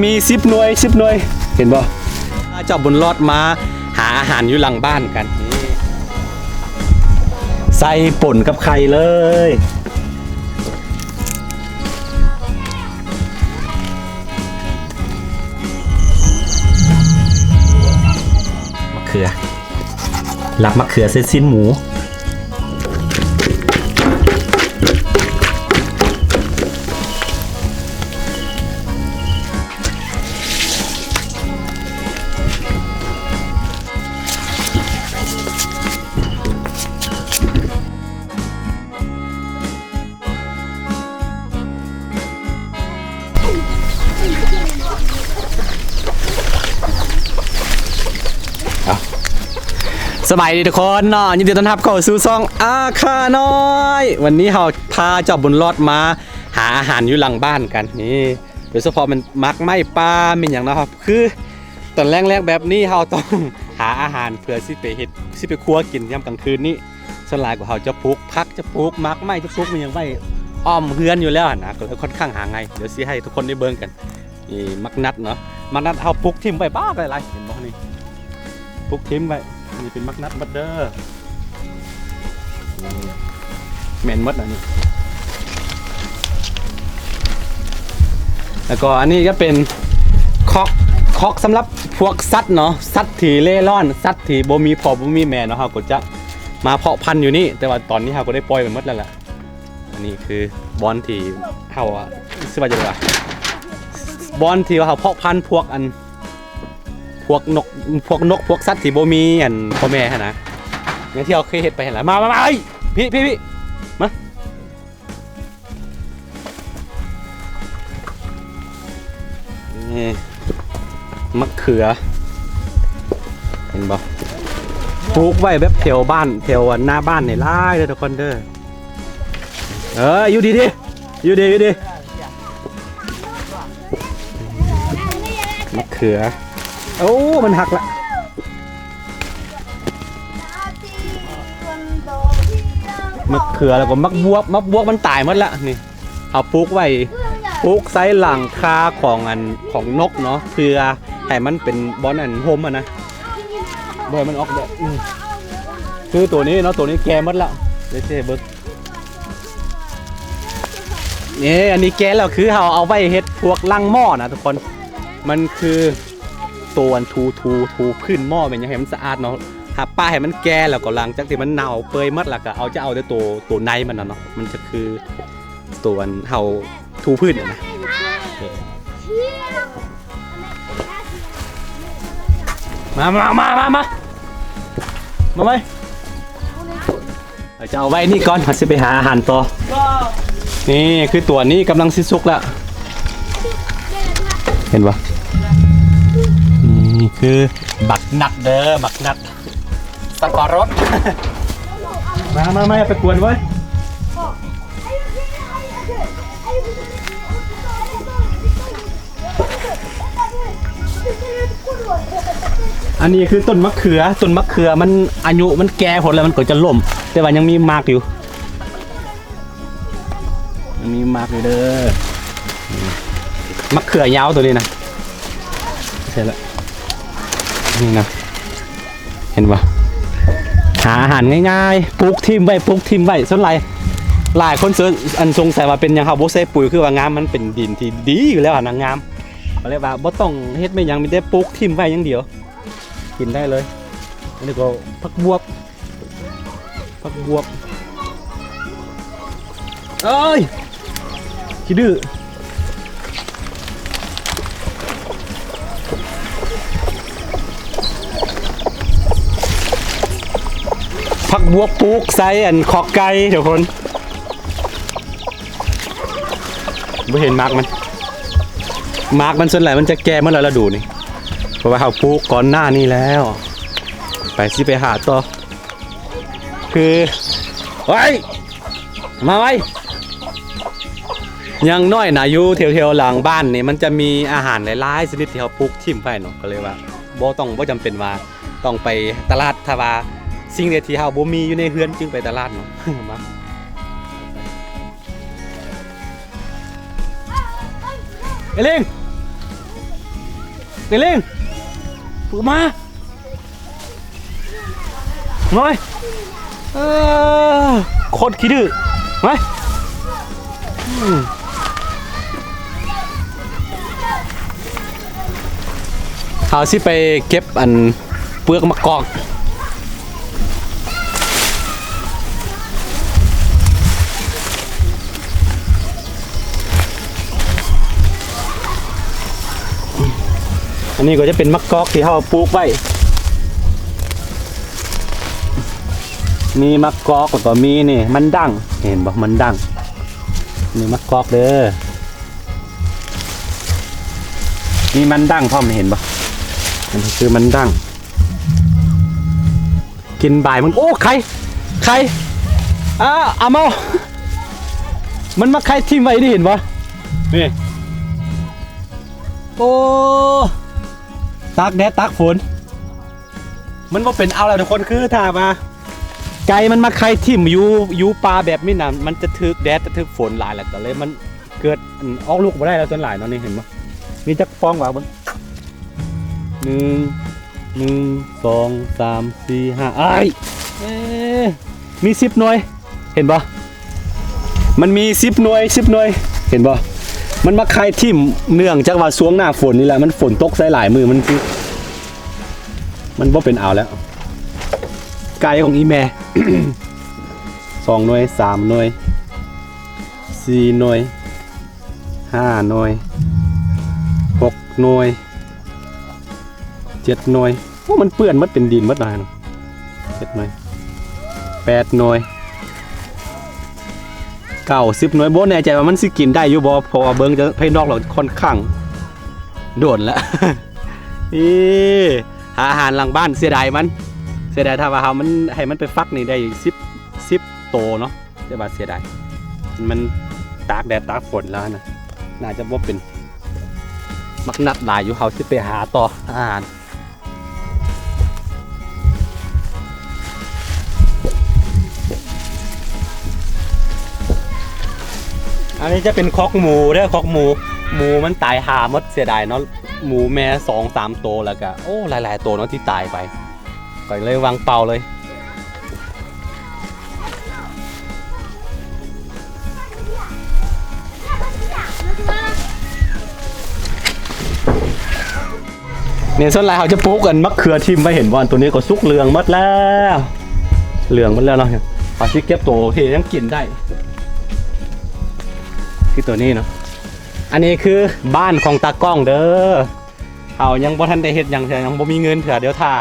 ມີສິບໜ່ວຍ ສິບໜ່ວຍ ເຫັນບໍ່? ເຈົ້າບຸນລອດມາຫາອາຫານຢູ່ຫຼັງບ້ານກັນ ນີ້ ໃສ່ປົນກັບໄຂ່ເລີຍ. ມະເຂືອ ລັບມະເຂືອໃສ່ຊີ້ນໝູ. ສະບາຍດີທຸກຄົນເນາະ ຍິນດີຕ້ອນຮັບເຂົ້າສູ່ຊ່ອງອາຄານ້ອຍ. ວັນນີ້ເຮົາພາເຈົ້າບຸນລອດມາຫາອາຫານຢູ່ຫຼັງບ້ານກັນ ນີ້ ໂດຍສະເພາະແມ່ນໝາກໄມ້ປ່າ ແມ່ນຫຍັງເນາະ ຄືຕອນແລງໆແບບນີ້ ເຮົາຕ້ອງຫາອາຫານເພື່ອຊິໄປເຮັດ ຊິໄປຄົວກິນຍາມກາງຄືນນີ້. ສ່ວນຫຼາຍກະເຮົາຈະປູກຜັກ ຈະປູກໝາກໄມ້ ຈະປູກອີ່ຫຍັງໄວ້ອ້ອມເຮືອນຢູ່ແລ້ວຫັ້ນນະ ກະເລີຍຄ່ອນຂ້າງຫາງ່າຍ. ດຽວຊິໃຫ້ທຸກຄົນໄດ້ເບິ່ງກັນ. ນີ້ໝາກນັດເນາະ ໝາກນັດເຮົາປູກຖິ້ມໄວ້ ປາກຫຼາຍໆ ເຫັນບໍ່ນີ້ ປູກຖິ້ມໄວ້. ນີ້ເປັນໝາກນັດໝົດເດີ ແມ່ນໝົດອັນນີ້. ແລ້ວກໍອັນນີ້ກະເປັນຄອກ ຄອກສຳລັບພວກສັດເນາະ ສັດທີ່ເລ່ລ່ອນ ສັດທີ່ບໍ່ມີພໍ່ບໍ່ມີແມ່ເນາະ ເຮົາກໍຈະມາເພາະພັນຢູ່ນີ້. ແຕ່ວ່າຕອນນີ້ເຮົາກໍໄດ້ປ່ອຍໄປໝົດແລ້ວລະ. ອັນນີ້ຄືບ່ອນທີ່ເຮົາ ຊິວ່າຈັ່ງໃດວະ ບ່ອນທີ່ວ່າເຮົາເພາະພັນພວກອັນ ພວກນົກ ພວກນົກ ພວກສັດທີ່ບໍ່ມີອັນພໍ່ແມ່ຫັ້ນນະ ຢ່າງທີ່ເຮົາເຄີຍເຮັດໄປຫັ້ນລະ. ມາ ມາ ມາ ເອີຍ ພີ້ ພີ້ ພີ້ ມາ. ນີ້ໝາກເຂືອ ເຫັນບໍ່ ປູກໄວ້ແບບແຖວບ້ານ ແຖວໜ້າບ້ານນີ້ຫຼາຍເດີທຸກຄົນເດີ. ເອີ ຢູ່ດີໆ ຢູ່ດີໆ ຢູ່ດີ. ໝາກເຂືອ ໂອ້ ມັນຫັກລະ ໝາກເຂືອ ແລ້ວກໍໝາກບວບ ໝາກບວບມັນຕາຍໝົດລະນີ້. ເຮົາປູກໄວ້ ປູກໃສ່ຫຼັງຄາຂອງອັນ ຂອງນົກເນາະ ເພື່ອໃຫ້ມັນເປັນບ່ອນອັນຮົ່ມຫັ້ນນະ ບໍ່ໃຫ້ມັນອອກແດດ. ອືມ ຄືໂຕນີ້ເນາະ ໂຕນີ້ແກ່ໝົດລະ ດຽວຊິໃຫ້ເບິ່ງ. ນີ້ ອັນນີ້ແກ່ແລ້ວ ຄືເຮົາເອົາໄວ້ເຮັດພວກລັງໝໍ້ນະທຸກຄົນ ມັນຄືໂຕອັນ ຖູ ຖູ ຖູພື້ນໝໍ້ ແມ່ນຫຍັງໃຫ້ມັນສະອາດເນາະ ຫາປະໃຫ້ມັນແກ່ ແລ້ວກໍຫຼັງຈາກທີ່ມັນເນົ່າເປື່ອຍໝົດ ແລ້ວກໍເອົາ ຈະເອົາແຕ່ໂຕ ໂຕໃນມັນນະເນາະ ມັນຈະຄືໂຕອັນເຮົາຖູພື້ນຫັ້ນນະ. ມາ ມາ ມາ ມາ ມາ ມາໄວ້ ເຮົາຈະເອົາໄວ້ນີ້ກ່ອນ ເຮົາຊິໄປຫາອາຫານຕໍ່. ນີ້ຄືຕົວນີ້ກຳລັງຊິສຸກລະ ເຫັນບໍ່? ນີ້ຄືບັກນັດເດີ ບັກນັດ ສັບປະລົດ. ມາ ມາ ມາ ຢ່າໄປກວນເວີຍ. ອັນນີ້ຄືຕົ້ນມະເຂືອ ຕົ້ນມະເຂືອມັນອາຍຸມັນແກ່ໂພດແລ້ວ ມັນກໍຈະລົ້ມ ແຕ່ວ່າຍັງມີໝາກຢູ່ ຍັງມີໝາກຢູ່ເດີ. ມະເຂືອຍາວໂຕນີ້ນະ ໃຊ່ລະ ນີ້ນະ. ເຫັນບໍ່? ຫາອາຫານງ່າຍໆ ປູກຖິ້ມໄວ້ ປູກຖິ້ມໄວ້. ສ່ວນຫຼາຍ ຫຼາຍຄົນ ອັນ ສົງໄສວ່າເປັນຫຍັງເຮົາບໍ່ໃສ່ປຸຍ ຄືວ່າງາມ ມັນເປັນດິນທີ່ດີຢູ່ແລ້ວຫັ້ນນະ ງາມ. ເຂົາເອີ້ນວ່າບໍ່ຕ້ອງເຮັດແມ່ນຫຍັງ ມີແຕ່ປູກຖິ້ມໄວ້ຢ່າງດຽວ ກິນໄດ້ເລີຍ. ອັນນີ້ກໍຜັກບວບ ຜັກບວບ ເອີຍ ຂີ້ດື້. ຜັກບວບປູກໃສ່ອັນຄອກໄກ່ທຸກຄົນ. ບໍ່ເຫັນໝາກມັນ ໝາກມັນສ່ວນຫຼາຍມັນຈະແກ່ໝົດແລ້ວລະດູນີ້ ເພາະວ່າເຮົາປູກກ່ອນໜ້ານີ້ແລ້ວ. ໄປ ຊິໄປຫາຕໍ່. ຄື ໂອ້ຍ ມາໄວ. ຢ່າງໜ້ອຍນະ ຢູ່ແຖວໆຫຼັງບ້ານນີ້ ມັນຈະມີອາຫານຫຼາຍໆຊະນິດທີ່ເຮົາປູກຖິ້ມໄວ້ເນາະ ກໍເລີຍວ່າບໍ່ຕ້ອງ ບໍ່ຈຳເປັນວ່າຕ້ອງໄປຕະຫຼາດ ຖ້າວ່າສິ່ງໃດທີ່ເຮົາບໍ່ມີຢູ່ໃນເຮືອນຈຶ່ງໄປຕະຫຼາດເນາະ. ມາ ເອລິງ ເດລິງ ປຶກມາ ມາເວີຍ ເອີ ໂຄດຂີ້ດື້ ມາ ອືມ ເຮົາຊິໄປເກັບອັນເປືອກໝາກກອກ. ອັນນີ້ກໍຈະເປັນໝາກກອກທີ່ເຮົາປູກໄວ້ ມີໝາກກອກ ແລ້ວກໍມີນີ້ມັນດັງ ເຫັນບໍ່ ມັນດັງ ນີ້ໝາກກອກເດີ ມີມັນດັງພ້ອມ ເຫັນບໍ່ ອັນນີ້ຄືມັນດັງ. ກິນບາຍມັນ ໂອ້ ໄຂ່ ໄຂ່ ອາ ອາເມົາ ມັນມາໄຂ່ຖິ້ມໄວ້ນີ້ ເຫັນບໍ່ ນີ້ ໂອ້ ຕາກແດດຕາກຝົນ ມັນບໍ່ເປັນເອົາແລ້ວທຸກຄົນ ຄືຖ້າວ່າໄກ່ມັນມາໄຂ່ຖິ້ມຢູ່ ຢູ່ປ່າແບບນີ້ນະ ມັນຈະຖືກແດດ ຈະຖືກຝົນຫຼາຍ ແລ້ວກໍເລີຍມັນເກີດ ອອກລູກບໍ່ໄດ້ແລ້ວ ສ່ວນຫຼາຍເນາະ ນີ້ ເຫັນບໍ່ ມີຈັກຟອງວ່າເບິ່ງ ໜຶ່ງ ໜຶ່ງ ສອງ ສາມ ສີ່ ຫ້າ ອ້າຍ ເອີ ມີສິບໜ່ວຍ ເຫັນບໍ່ ມັນມີສິບໜ່ວຍ ສິບໜ່ວຍ ເຫັນບໍ່ ມັນມາໄຂ່ຖິ້ມ ເນື່ອງຈາກວ່າຊ່ວງໜ້າຝົນນີ້ແຫຼະ ມັນຝົນຕົກໃສ່ຫຼາຍມື້ ມັນຄື ມັນບໍ່ເປັນເອົາແລ້ວ ໄກ່ຂອງອີ່ແມ່ ສອງໜ່ວຍ ສາມໜ່ວຍ ສີ່ໜ່ວຍ ຫ້າໜ່ວຍ ຫົກໜ່ວຍ ເຈັດໜ່ວຍ ໂອ້ ມັນເປື້ອນໝົດ ເປັນດິນໝົດແລ້ວຫັ້ນ ເຈັດໜ່ວຍ ແປດໜ່ວຍ ເກົ້າ ສິບໜ່ວຍ ບໍ່ແນ່ໃຈວ່າມັນຊິກິນໄດ້ຢູ່ບໍ່ ເພາະວ່າເບິ່ງຈາກພາຍນອກແລ້ວຂ້ອນຂ້າງໂດນແລ້ວ ເອີ ຫາອາຫານຫຼັງບ້ານ ເສຍດາຍມັນ ເສຍດາຍ ຖ້າວ່າເຮົາມັນ ໃຫ້ມັນໄປຟັກນີ້ໄດ້ສິບ ສິບໂຕເນາະ. ແຕ່ວ່າເສຍດາຍ ມັນຕາກແດດຕາກຝົນແລ້ວນະ ໜ້າຈະບໍ່ເປັນ ໝາກນັດຫຼາຍຢູ່ ເຮົາຊິໄປຫາຕໍ່ອາຫານ ອັນນີ້ຈະເປັນຄອກໝູເດີ ຄອກໝູ ໝູມັນຕາຍຫ່າໝົດ ເສຍດາຍເນາະ ໝູແມ່ສອງສາມໂຕ ແລ້ວກະ ໂອ້ ຫຼາຍໆໂຕເນາະທີ່ຕາຍໄປ ຂ້ອຍເລີຍວາງເປົ່າເລີຍ ນີ້ສ່ວນຫຼາຍເຮົາຈະປູກອັນມະເຂືອຖິ້ມໄວ້ ເຫັນບໍ່ ອັນໂຕນີ້ກໍສຸກເຫຼືອງໝົດແລ້ວ ເຫຼືອງໝົດແລ້ວເນາະ ເຮົາຊິເກັບໂຕທີ່ຍັງກິນໄດ້ ຄືໂຕນີ້ເນາະ ອັນນີ້ຄືບ້ານຂອງຕາກ້ອງເດີ ເຮົາຍັງບໍ່ທັນໄດ້ເຮັດຫຍັງເທື່ອ ຍັງບໍ່ມີເງິນເທື່ອ ດຽວຖ້າ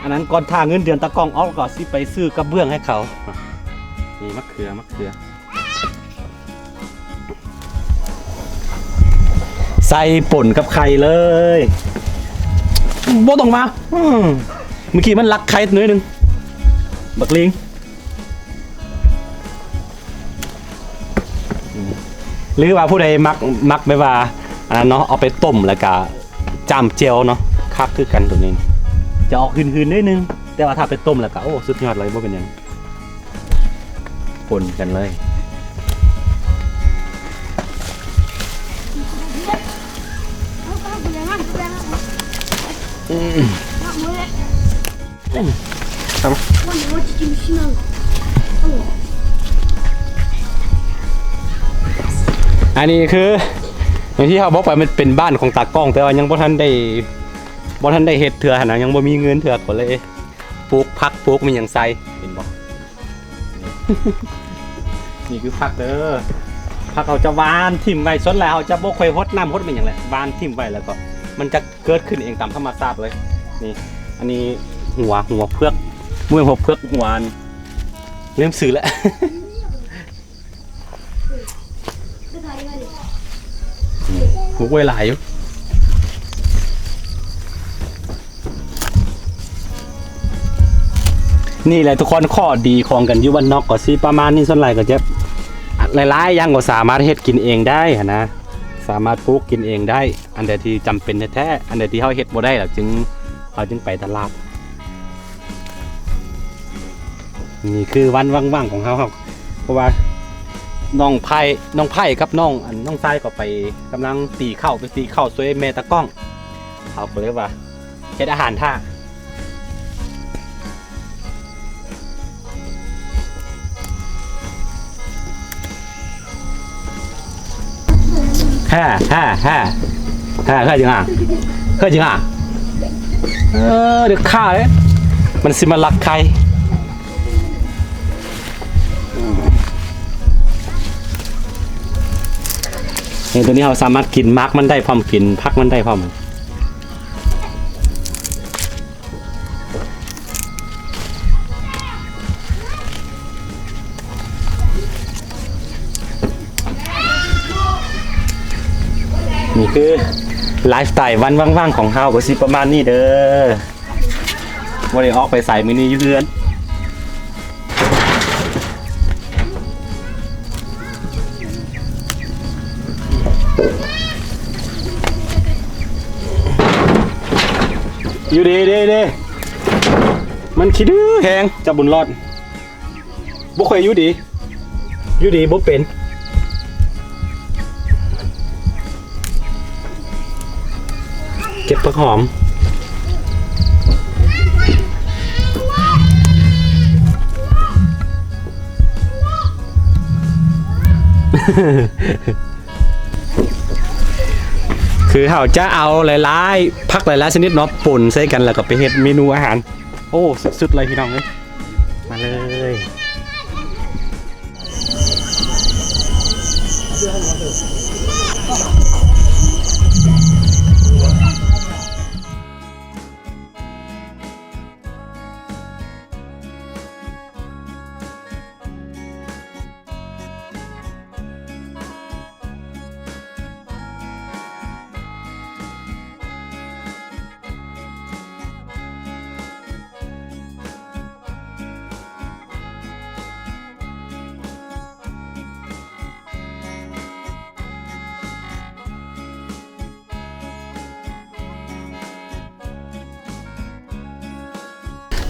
ອັນນັ້ນກ່ອນ ຖ້າເງິນເດືອນຕາກ້ອງອອກ ກໍຊິໄປຊື້ກະເບື້ອງໃຫ້ເຂົາ ນີ້ມະເຂືອ ມະເຂືອ ໃສ່ປົນກັບໄຂ່ເລີຍ ບໍ່ຕ້ອງມາ ອືມ ເມື່ອກີ້ມັນລັກໄຂ່ໜ້ອຍໜຶ່ງ ບັກລິງ. ຫຼືວ່າຜູ້ໃດມັກ ມັກແບບວ່າ ອັນນັ້ນເນາະ ເອົາໄປຕົ້ມແລ້ວກະຈ້ຳແຈ່ວເນາະ ຄັກຄືກັນໂຕນີ້ ຈະອອກຫືນໆໜ້ອຍໜຶ່ງ ແຕ່ວ່າຖ້າໄປຕົ້ມແລ້ວກະ ໂອ້ ສຸດຍອດເລີຍ ບໍ່ເປັນຫຍັງ ປົນກັນເລີຍ. ອັນນີ້ຄື ຢ່າງທີ່ເຮົາບອກໄປ ມັນເປັນບ້ານຂອງຕາກ້ອງ ແຕ່ວ່າຍັງບໍ່ທັນໄດ້ ບໍ່ທັນໄດ້ເຮັດເທື່ອຫັ້ນນະ ຍັງບໍ່ມີເງິນເທື່ອ ກໍເລີຍປູກຜັກ ປູກມີຫຍັງໃສ່ ເຫັນບໍ່? ນີ້ຄືຜັກເດີ ຜັກເຮົາຈະຫວ່ານຖິ້ມໄວ້ ສ່ວນຫຼາຍເຮົາຈະບໍ່ຄ່ອຍຫົດນ້ຳຫົດແມ່ນຫຍັງແຫຼະ ຫວ່ານຖິ້ມໄວ້ ແລ້ວກໍມັນຈະເກີດຂຶ້ນເອງຕາມທຳມະຊາດເລີຍ. ນີ້ ອັນນີ້ຫົວ ຫົວເຜືອກ ບໍ່ແມ່ນຫົວເຜືອກ ຫົວ ລືມຊື່ແລ້ວ. ໂອ້ຍ ຫຼາຍຢູ່ ນີ້ແຫຼະທຸກຄົນ ຂໍ້ດີຂອງການຢູ່ບ້ານນອກກໍຊິປະມານນີ້ ສ່ວນຫຼາຍກໍຈະ ຫຼາຍໆຢ່າງກໍສາມາດເຮັດກິນເອງໄດ້ຫັ້ນນະ ສາມາດປູກກິນເອງໄດ້ ອັນໃດທີ່ຈຳເປັນແທ້ໆ ອັນໃດທີ່ເຮົາເຮັດບໍ່ໄດ້ ເຮົາຈຶ່ງ ເຮົາຈຶ່ງໄປຕະຫຼາດ. ນີ້ຄືວັນວ່າງໆຂອງເຮົາ ເຮົາ ເພາະວ່ານ້ອງໄພ ນ້ອງໄພກັບນ້ອງ ອັນ ນ້ອງຊາຍກໍໄປ ກຳລັງຕີເຂົ້າ ໄປຕີເຂົ້າຊ່ວຍແມ່ຕາກ້ອງ. ເຮົາກໍເລີຍວ່າເຮັດອາຫານຖ້າ. ແຮ ແຮ ແຮ ແຮ ເຮີຍ ຈິງອ່າ ເຮີຍ ຈິງອ່າ ເອີ ເດັດຂາດເດ້ ມັນຊິມາລັກໄຂ່. ນີ້ ໂຕນີ້ເຮົາສາມາດກິນໝາກມັນໄດ້ພ້ອມ ກິນຜັກມັນໄດ້ພ້ອມ. ນີ້ຄືໄລຟ໌ສະໄຕລ໌ວັນວ່າງໆຂອງເຮົາ ກໍຊິປະມານນີ້ເດີ ບໍ່ໄດ້ອອກໄປໃສ ມື້ນີ້ຢູ່ເຮືອນ. ຢູ່ດີເດ້ ມັນຂີ້ດື້ແຮງ ຈັບບຸນລອດ ບໍ່ຄ່ອຍຢູ່ດີ ຢູ່ດີບໍ່ເປັນ. ເກັບຜັກຫອມ ຄືເຮົາຈະເອົາຫຼາຍໆ ຜັກຫຼາຍໆຊະນິດເນາະ ປົນໃສ່ກັນ ແລ້ວກໍໄປເຮັດເມນູອາຫານ. ໂອ້ ສຸດໆເລີຍພີ່ນ້ອງເອີຍ ມາເລີຍ.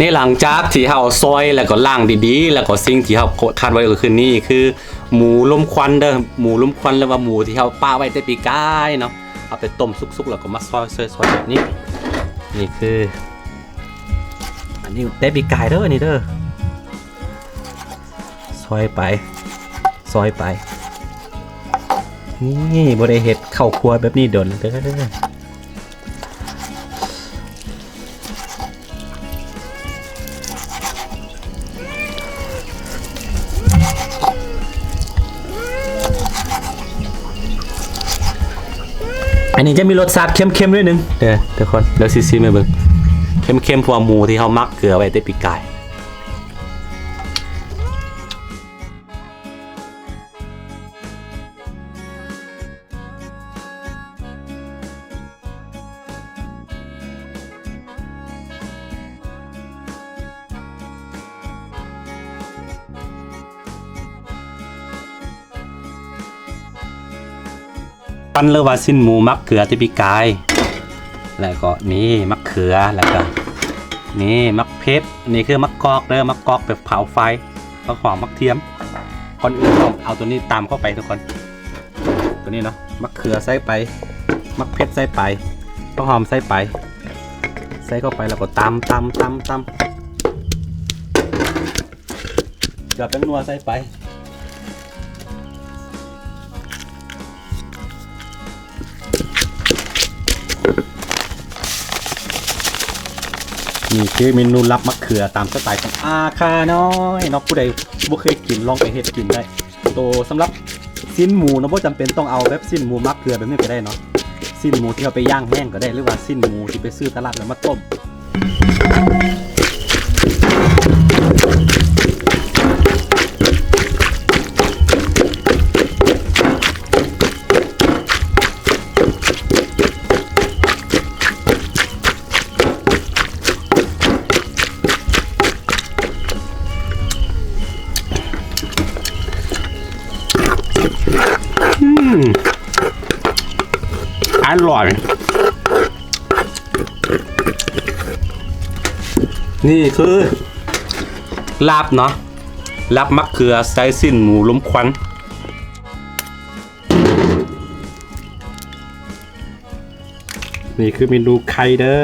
ນີ້ ຫຼັງຈາກທີ່ເຮົາຊອຍ ແລ້ວກໍລ້າງດີໆ ແລ້ວກໍສິ່ງທີ່ເຮົາຂາດບໍ່ໄດ້ກໍຄືນີ້ ຄືໝູລົມຄວັນເດີ ໝູລົມຄວັນ ຫຼືວ່າໝູທີ່ເຮົາປະໄວ້ແຕ່ປີກາຍເນາະ ເອົາໄປຕົ້ມສຸກໆ ແລ້ວກໍມາຊອຍໆແບບນີ້. ນີ້ຄື ອັນນີ້ແຕ່ປີກາຍເດີ ນີ້ເດີ ຊອຍໄປ ຊອຍໄປ ນີ້ ບໍ່ໄດ້ເຮັດເຂົ້າຄົວແບບນີ້ດົນເດີ. ອັນນີ້ຈະມີລົດຊາດເຄັມໆໜ້ອຍໜຶ່ງເດີທຸກຄົນ ດຽວຊິຊີມໃຫ້ເບິ່ງ ເຄັມໆ ເພາະວ່າໝູທີ່ເຮົາໝັກເກືອໄວ້ແຕ່ປີກາຍ. ປັນ ຫຼືວ່າຊີ້ນໝູໝັກເກືອແຕ່ປີກາຍ ແລ້ວກໍນີ້ໝາກເຂືອ ແລ້ວກໍນີ້ໝາກເຜັດ ນີ້ຄືໝາກກອກເດີ ໝາກກອກແບບເຜົາໄຟ ໝາກຫອມ ໝາກທຽມ. ກ່ອນອື່ນຕ້ອງເອົາໂຕນີ້ຕຳເຂົ້າໄປທຸກຄົນ ໂຕນີ້ເນາະ ໝາກເຂືອໃສ່ໄປ ໝາກເຜັດໃສ່ໄປ ຜັກຫອມໃສ່ໄປ ໃສ່ເຂົ້າໄປແລ້ວກໍຕຳ ຕຳ ຕຳ ຕຳ ເກືອ ແປ້ງນົວໃສ່ໄປ. ນີ້ຄືເມນູລາບໝາກເຂືອຕາມສະໄຕຂອງອາຄານ້ອຍເນາະ ຜູ້ໃດບໍ່ເຄີຍກິນລອງໄປເຮັດກິນໄດ້. ໂຕສຳລັບຊີ້ນໝູເນາະ ບໍ່ຈຳເປັນຕ້ອງເອົາແບບຊີ້ນໝູໝັກເກືອແບບນີ້ກໍໄດ້ເນາະ ຊີ້ນໝູທີ່ເຮົາໄປຍ່າງແຫ້ງກໍໄດ້ ຫຼືວ່າຊີ້ນໝູທີ່ໄປຊື້ຕະຫຼາດແລ້ວມາຕົ້ມ. ອືມ ອະລ່ອຍ. ນີ້ຄືລາບເນາະ ລາບໝາກເຂືອໃສ່ຊີ້ນໝູລົມຄວັນ. ນີ້ຄືເມນູໄຂ່ເດີ.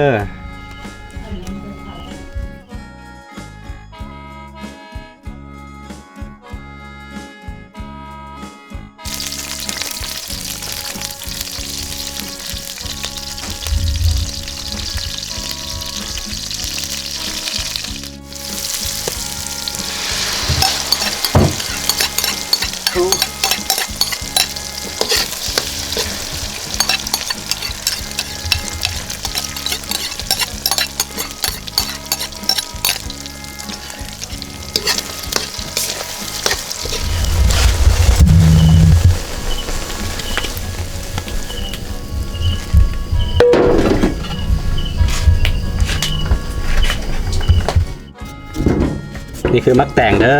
ນີ້ຄືໝາກແຕງເດີ.